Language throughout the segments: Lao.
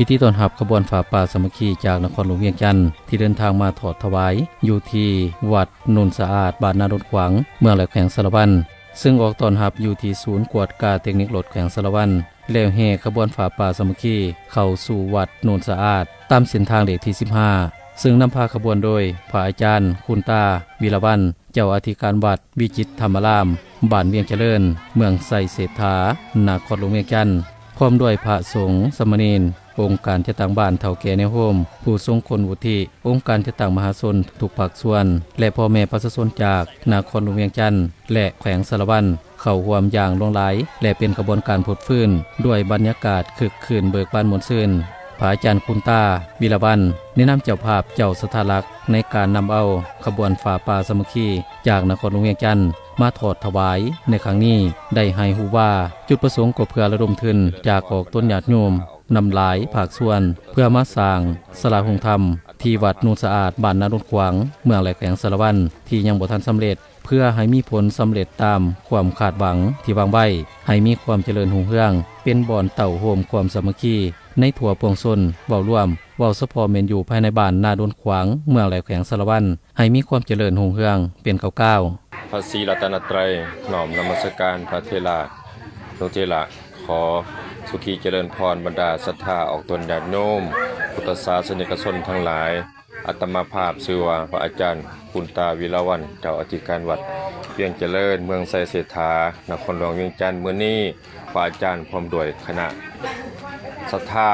ພິທີຕ້ອນຮັບຂະບວນຜ້າປ່າສາມັກຄີຈາກນະຄອນຫຼວງວຽງຈັນ ທີ່ເດີນທາງມາທອດຖວາຍຢູ່ທີ່ວັດໂນນສະອາດ ບ້ານນາດົນຂວາງ ເມືອງແລະແຂວງສາລະວັນ, ເຊິ່ງອອກຕ້ອນຮັບຢູ່ທີ່ສູນກວດກາເຕັກນິກລົດແຂວງສາລະວັນ ແລ້ວແຫ່ຂະບວນຜ້າປ່າສາມັກຄີເຂົ້າສູ່ວັດໂນນສະອາດ ຕາມເສັ້ນທາງເລກທີສິບຫ້າ ເຊິ່ງນຳພາຂະບວນໂດຍພະອາຈານ ຄຸນຕາ ວິລະວັນ ເຈົ້າອະທິການວັດວິຈິດທຳມະລາມ ບ້ານວຽງຈະເລີນ ເມືອງໄຊເສດຖາ ນະຄອນຫຼວງວຽງຈັນ ພ້ອມດ້ວຍພະສົງ, ສາມະເນນ, ອົງການຈັດຕັ້ງບ້ານ, ເຖົ້າແກ່ແນວໂຮມ, ຜູ້ຊົງຄຸນວຸດທິ, ອົງການຈັດຕັ້ງມະຫາຊົນທຸກພາກສ່ວນ ແລະ ພໍ່ແມ່ປະຊາຊົນຈາກນະຄອນຫຼວງວຽງຈັນ ແລະ ແຂວງສາລະວັນ ເຂົ້າຮ່ວມຢ່າງຫຼວງຫຼາຍ ແລະ ເປັນຂະບວນການຟົດຟື້ນ ດ້ວຍບັນຍາກາດຄຶກຄື້ນເບີກບານມ່ວນຊື່ນ. ພະອາຈານຄຸນຕາ ວິລະວັນ ໃນນາມເຈົ້າພາບເຈົ້າສັດທາຫຼັກ ໃນການນຳເອົາຂະບວນຜ້າປ່າສາມັກຄີຈາກນະຄອນຫຼວງວຽງຈັນ ມາທອດຖວາຍໃນຄັ້ງນີ້ ໄດ້ໃຫ້ຮູ້ວ່າ ຈຸດປະສົງກໍເພື່ອລະດົມທຶນຈາກອອກຕົນຍາດໂຍມນຳຫຼາຍພາກສ່ວນ ເພື່ອມາສ້າງສາລາໂຮງທຳທີ່ວັດໂນນສະອາດ ບ້ານນາດົນຂວາງ ເມືອງແລະແຂວງສາລະວັນ ທີ່ຍັງບໍ່ທັນສຳເລັດ ເພື່ອໃຫ້ມີຜົນສຳເລັດຕາມຄວາມຄາດຫວັງທີ່ວາງໄວ້, ໃຫ້ມີຄວາມຈະເລີນຮຸ່ງເຮືອງ, ເປັນບ່ອນເຕົ້າໂຮມຄວາມສາມັກຄີໃນທົ່ວປວງຊົນເວົ້າລວມ, ເວົ້າສະເພາະແມ່ນຢູ່ພາຍໃນບ້ານນາດົນຂວາງ ເມືອງແລະແຂວງສາລະວັນ ໃຫ້ມີຄວາມຈະເລີນຮຸ່ງເຮືອງເປັນກ້າວໆ. ພະສີລັດຕະນະໄຕ ນ້ອມນະມັດສະການພະເຖລານຸເຖລະ ຂໍສຸຂີຈະເລີນພອນບັນດາສັດທາອອກຕົນຍາດໂຍມ ພຸດທະສາສະນິກະຊົນທັງຫຼາຍ. ອາດຕະມາພາບຊື່ວ່າ ພະອາຈານ ຄຸນຕາ ວິລະວັນ ເຈົ້າອະທິການວັດວຽງຈະເລີນ ເມືອງໄຊເສດຖາ ນະຄອນຫຼວງວຽງຈັນ. ມື້ນີ້ ພະອາຈານພ້ອມດ້ວຍຄະນະສັດທາ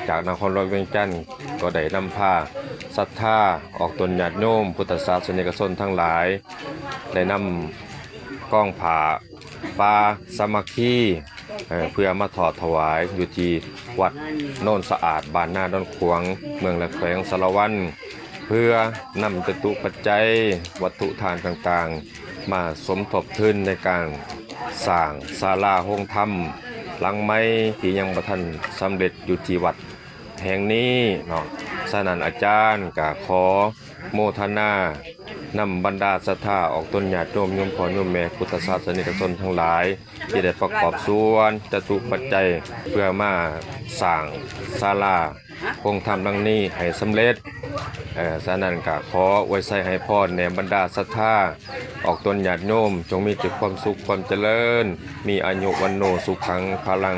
ຈາກນະຄອນຫຼວງວຽງຈັນ ກໍໄດ້ນຳພາສັດທາອອກຕົນຍາດໂຍມ ພຸດທະສາສະນິກະຊົນທັງຫຼາຍ ໄດ້ນຳກອງຜ້າປ່າສາມັກຄີ ເອີ ເພື່ອມາທອດຖວາຍຢູ່ທີ່ວັດໂນນສະອາດ ບ້ານນາດອນຂວາງ ເມືອງແລະແຂວງສາລະວັນ ເພື່ອນຳຈະຕຸປັດໄຈ ວັດຖຸທານຕ່າງໆ ມາສົມທົບທຶນໃນການສ້າງສາລາໂຮງທຳຫຼັງໃໝ່ທີ່ຍັງບໍ່ທັນສຳເລັດຢູ່ທີ່ວັດແຫ່ງນີ້ເນາະ. ສະນັ້ນອາຈານກະຂໍໂມທະນານຳບັນດາສັດທາອອກຕົນຍາດໂຍມ ໂຍມພໍ່ໂຍມແມ່ ພຸດທະສາສະນິກະຊົນທັງຫຼາຍ ທີ່ໄດ້ປະກອບສ່ວນຈະຕຸປັດໄຈ ເພື່ອມາສ້າງສາລາໂຮງທຳຫຼັງນີ້ໃຫ້ສຳເລັດ. ເອີ ສະນັ້ນກະຂໍອວຍໄຊໃຫ້ພອນແດ່ບັນດາສັດທາອອກຕົນຍາດໂຍມ ຈົ່ງມີແຕ່ຄວາມສຸກຄວາມຈະເລີນ ມີອາຍຸວັນໂນສຸຂັງພະລັງ.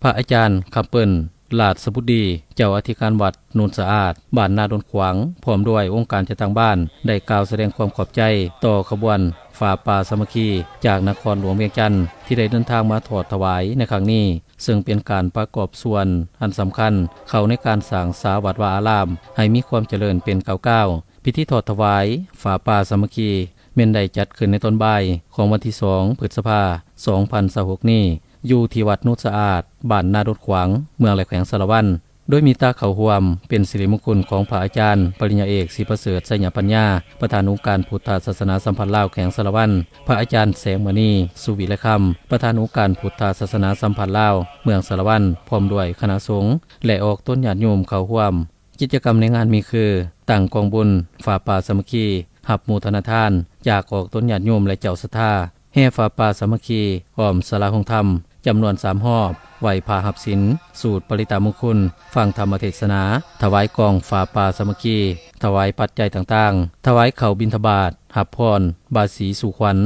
ພະອາຈານ ຄຳເປີ້ນ ລາດສະບຸດດີ ເຈົ້າອະທິການວັດໂນນສະອາດ ບ້ານນາດົນຂວາງ ພ້ອມດ້ວຍອົງການຈັດຕັ້ງບ້ານ ໄດ້ກ່າວສະແດງຄວາມຂອບໃຈຕໍ່ຂະບວນຜ້າປ່າສາມັກຄີຈາກນະຄອນຫຼວງວຽງຈັນ ທີ່ໄດ້ເດີນທາງມາທອດຖວາຍໃນຄັ້ງນີ້, ເຊິ່ງເປັນການປະກອບສ່ວນອັນສຳຄັນເຂົ້າໃນການສ້າງສາວັດວາອາລາມໃຫ້ມີຄວາມຈະເລີນເປັນກ້າວໆ. ພິທີທອດຖວາຍຜ້າປ່າສາມັກຄີ ແມ່ນໄດ້ຈັດຂຶ້ນໃນຕອນບ່າຍຂອງວັນທີສອງ ພຶດສະພາ ສອງພັນຊາວຫົກນີ້ ຢູ່ທີ່ວັດໂນນສະອາດ ບ້ານນາດົນຂວາງ ເມືອງແລະແຂວງສາລະວັນ, ໂດຍມີຕາເຂົ້າຮ່ວມເປັນສິລິມຸງຄຸນຂອງພະອາຈານປະລິນຍາເອກ ສີປະເສີດ ໄຊຍະປັນຍາ ປະທານອົງການພຸດທະສາສະໜາສຳພັນລາວແຂວງສາລະວັນ, ພະອາຈານ ແສງມະນີ ສຸວິໄລຄຳ ປະທານອົງການພຸດທະສາສະໜາສຳພັນລາວເມືອງສາລະວັນ ພ້ອມດ້ວຍຄະນະສົງ ແລະ ອອກຕົນຍາດໂຍມເຂົ້າຮ່ວມ. ກິດຈະກຳໃນງານມີຄື ຕັ້ງກອງບຸນຜ້າປ່າສາມັກຄີ, ຮັບໂມທະນາທານຈາກອອກຕົນຍາດໂຍມ ແລະ ເຈົ້າສັດທາ, ແຫ່ຜ້າປ່າສາມັກຄີອ້ອມສາລາໂຮງທຳຈຳນວນສາມຮອບ, ໄຫວ້ພະຮັບສິນ, ສູດປະລິດຕະມຸງຄຸນ, ຟັງທຳມະເທດສະໜາ, ຖວາຍກອງຜ້າປ່າສາມັກຄີ, ຖວາຍປັດໄຈຕ່າງໆ, ຖວາຍເຂົ້າບິນທະບາດ, ຮັບພອນ, ບາສີສູ່ຂວັນ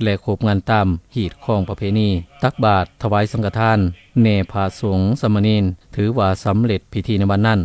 ແລະ ຄົບງານຕາມຮີດຄອງປະເພນີ, ຕັກບາດ, ຖວາຍສັງຄະທານແດ່ພະສົງສາມະເນນ, ຖືວ່າສຳເລັດພິທີໃນວັນນັ້ນ.